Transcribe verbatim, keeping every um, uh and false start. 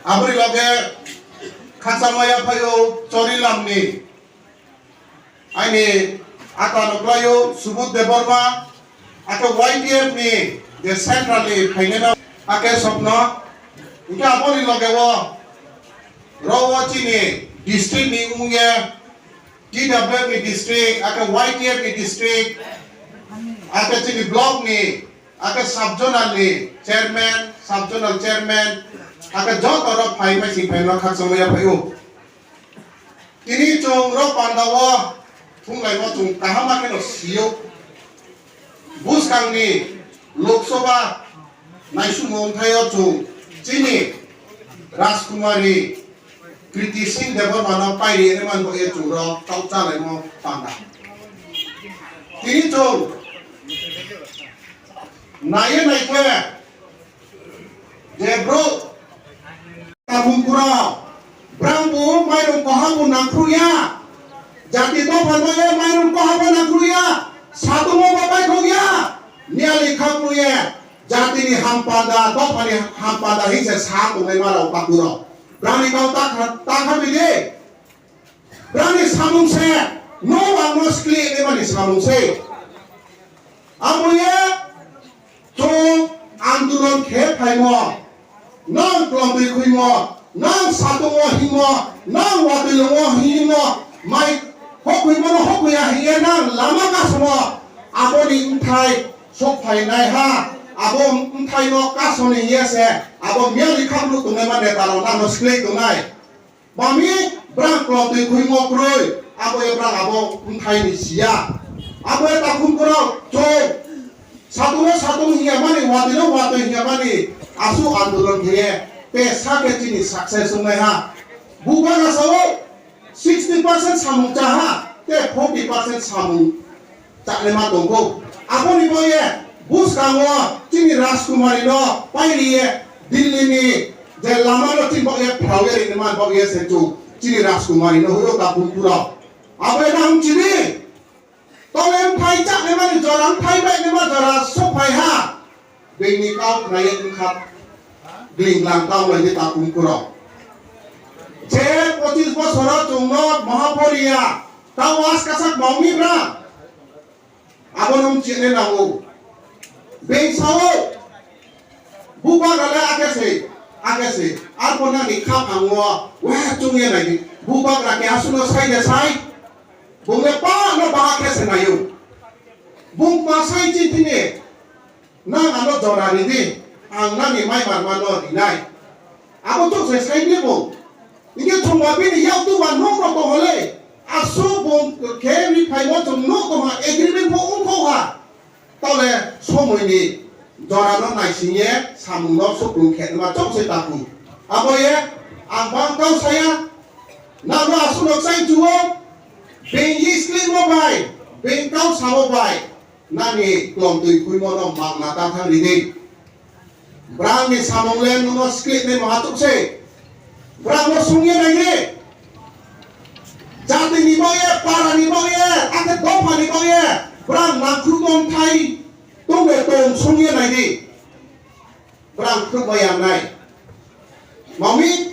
Aboni loge khakchangma yaphaio Chorilamni aini ata nuklaio Subudh Debbarma, ake Y T F ni je central ni phainai ake Sopno, hingke aboni loge o ro o chini district ni wngye T W F ni district, ake Y T F ni district, ake chini block ni, ake sub zonal ni chairman, sub zonal chairman, ake joto rok phai mai sing phai no khakchangma yaphaio. Tini chwng rok panda o thung lai no chwng kaham ma khe no sio. Bwskangni Lok Sabha naisingmo wngthaio chwng chini Rajkumari Kriti Singh Debbarmano pairi hwnwi manbo e chwng rok tau chalaimo panda. Tini chwng naiye naikhe je bro Tabuk bura, brang bo mairum koha bo nangkhruya, jati dopha no ye mairum koha bo nangkhruya, satungo bo paithokya, niyali khakruye, jatini hampanda, dophani hampanda hinse sa tongnai marok takuro. Brani kau takha, takha bidi. Brani samung se, no ang no skli ni mani samung se. Amo ye chwng andolon khe phaimo, nang klomtwi khuimo, nang satungo himo, nang watwi longo himo, mai hokhuimo no hokhuya hiye nang lama kasamo, aboni bwthai sok phainai ha, abo bwthai no kasoni hiye se, abo miyali khaklu tongnai ma neta rok nang no skli tongnai. Mami, brang klotwi khuimo kwrwi, abo e brang abo bwthaini siya. Abo e takhum kwrwi, chwng. Satungo satung hiya mani, watwino watwi hiya mani, asu andolon khe, te sakhe chini success wngnai ha. Bubagra sao sixty percent samung cha ha, te forty percent samung Chakle ma tongkho. Aboni boye bwskango chini Rajkumari no pailiye Delhi ni je lama no chini boye phawiye rinima boye se chu chini Rajkumari no huro ta pungkuro. Abo ena hum chini. Tole phai chakle mani jora phai bai nima jora sophai ha. Bini kau khnai wngkha gling glang tau lai de ta pungkuro. Je pochis bosoro chwngno Mahaporiya tau as kasak maumi bra. Abono wng chini nango. Beng sao. Bubagra le ake se, ake se. Arpor nani kha phango. Wah chungye nai di. Bubagra ke asuno sai de sai. Bung le pa no ba ake se nayo. Bung pa sai chi tini. Nang ano jora ridi, ang nani mai marma no rinai. Abo chuk se sai bini bo. Inge thongba bini yak tu ba nok rok tong hole. Asu bo khe ri phai mo chung nok tong ha agreement bo ung kho ha. Tole somoi ni jora no naising ye samung no suklung khe ma chuk se taku. Abo ye ang bang kau saya. Nang no asu nok sai chuo. Beng yi skli mo bai. Beng kau samo bai. Nani klomtwi khuimo no mangna ta thang rini. Brang ni samung le nono sklit ni mahatuk se. Brang no sungye nai re. Jati ni bo ye, para ni bo ye, ate dopha ni bo ye. Brang nangkhru tong thai, tong le tong sungye nai re. Brang khuk bai yang nai. Mami,